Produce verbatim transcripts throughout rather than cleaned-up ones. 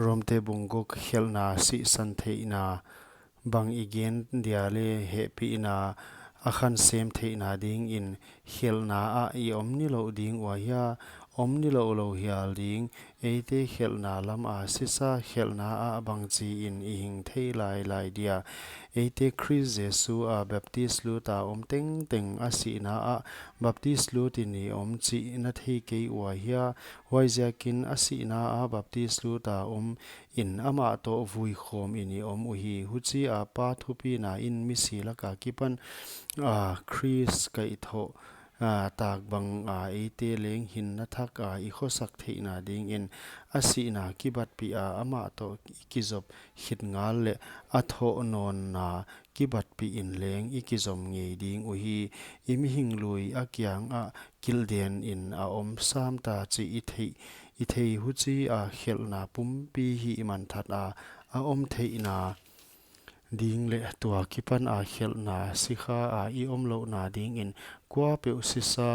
Romte bung guk. Khelhna sihsan theihna bang i gen dia leh, hehpihna a khansem theihna dingin khelhna ah i om nilouh ding ua hia? Om nilouh lou hial ding. Eite khelhna lam a sisa, khelhna ah bangchiin i hing thei lailai dia? Eite Khrist Jesu a baptis luta om tengteng a sihna ah baptis lutin i om chih na thei kei ua hia? Huaiziakin a sihna a baptis luta om in amah toh vui khawmin i om uhi. Huchia Pa thupina in misi laka kipan, a, Khrist kaihthoh, a, tak banga eite leng hinna thaka i khosak theihna dingin a sihna kibatpih a amah toh i kizop khit ngal leh a thoh nawnna kibatpih in leng i kizom ngei ding uhi. I mihing lui a kiangah kilhden in a om sam ta chih i thei, i thei huchia khelhna pumpi hihmanthat a, a om theihna ding leh tua kipan a khelhna sikha a i om louhna dingin kuapeuh sisa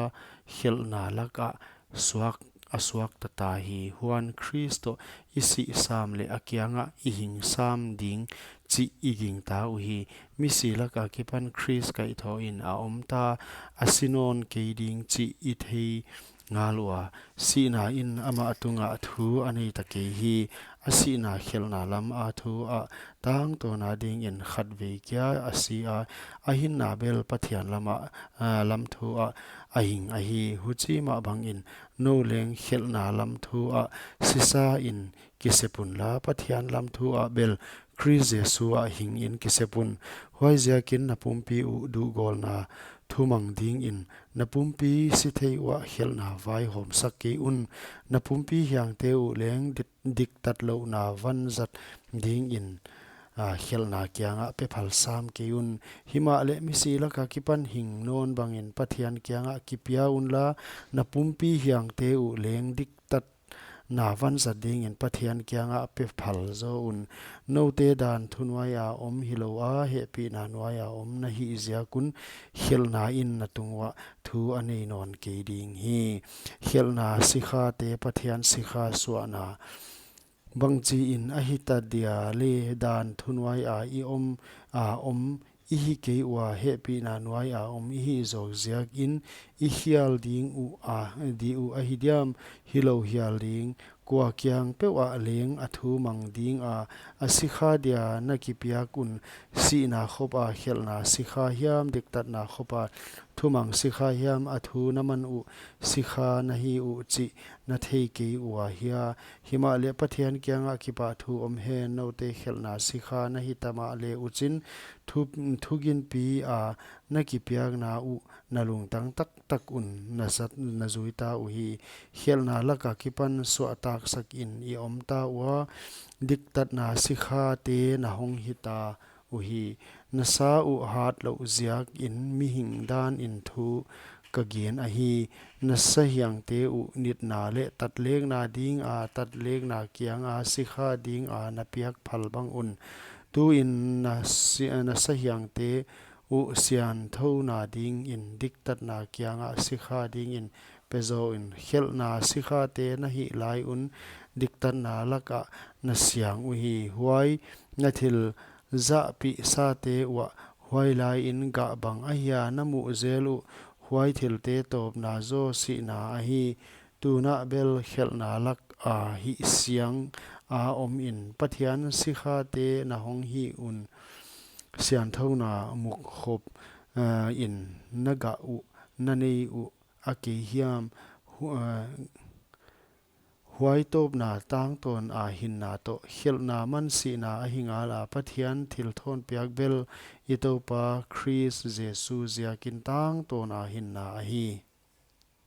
khelhna lakah suak, a suakta ta hi. Huan Khrist toh i sih sam leh a kiangah i hing sam ding chih i gingta uhi. Misi laka kipan Khrist kaihthoh in a om ta, a si nawn kei ding chih i thei ngal ua. Sihna in amah tungah thu a nei ta kei hi. A sihna khelhna lam a thu ah tangtawn a dingin khatvei kia a si a, a hinna bel Pathian lamah, a, lam thu ah a hing ahi. Huchi mah bangin nou leng khelhna lam thu ah sisa in kisep unla, Pathian lam thu ah bel Khrist Jesu ah hingin kisep un. Huaiziakin na pumpi uh duhgawlna thumang dingin na pumpi si thei uah khelhna vaihawmsak kei un. Na pumpi hiangte uh leng dik-, diktatlouhna vanzat dingin, a, khelhna kiangah pephal sam kei un. Himahleh misi laka kipan hing nawn bangin Pathian kiangah kipia unla, na pumpi hiangte uh leng diktat na vanzat dingin Pathian kiangah pephal zaw un. Noute dan thu nuaia om hilou a, hehpihna nuaia om na hih ziak un khelhna in na tung uah thu a nei nawn kei ding hi. Khelhna sikhate Pathian sikha suahna. Bangchiin a hita dia leh dan thu nuaia i om, a om i hi kei ua, hehpihna nuaia om i hih zawk ziakin i khial ding uh a, di uh ahi diam? Hilou hial ding. Kua kiang peuh ah leng a thu mang dinga, a sikha dia na kipiak un. Sihna khop a khelhna sikha hiam, diktatna khop a thumang sikha hiam, a thu na man uh sikha na hi uh chih na thei kei ua hia? Himahleh Pathian kiangah kipahthu om hen, noute khelhna sikha na hita mahle uchin thu, thuginpi a na kipiakna uh na lungtang taktak un na zat, na zui ta uhi. Khelhna laka kipan suahtaksak in i om ta ua, diktatna sikhate na hong hita uhi. Na sa uh hatlouh ziakin mihing danin thu ka gen ahi. Na sahiangte uh nitna leh tatlekna dinga, tatlekna kianga sikha dinga na piak phal bang un. Tuin na si-, na sahiangte uh sianthouna dingin diktatna kianga sikha dingin pe zaw un. Khelhna sikhate na hih lai un diktatna lakah na siang uhi. Huai na thil zahpihsate uah huai laiin gah bang ahia na muh zel uh? Huai thilte tawpna zaw sihna ahi. Tuna bel khelhna laka hih siang a omin Pathian sikhate na hong hi un. Sianthouna muk khop, eh, in na gah uh, na nei uh a kei hiam? Hu-, eh, huai tawpna tangtawn a hinna toh khelhna man sihna ahi ngala, Pathian thilthawnpiak bel i Toupa Khrist Jesu ziakin tangtawn a hinna ahi.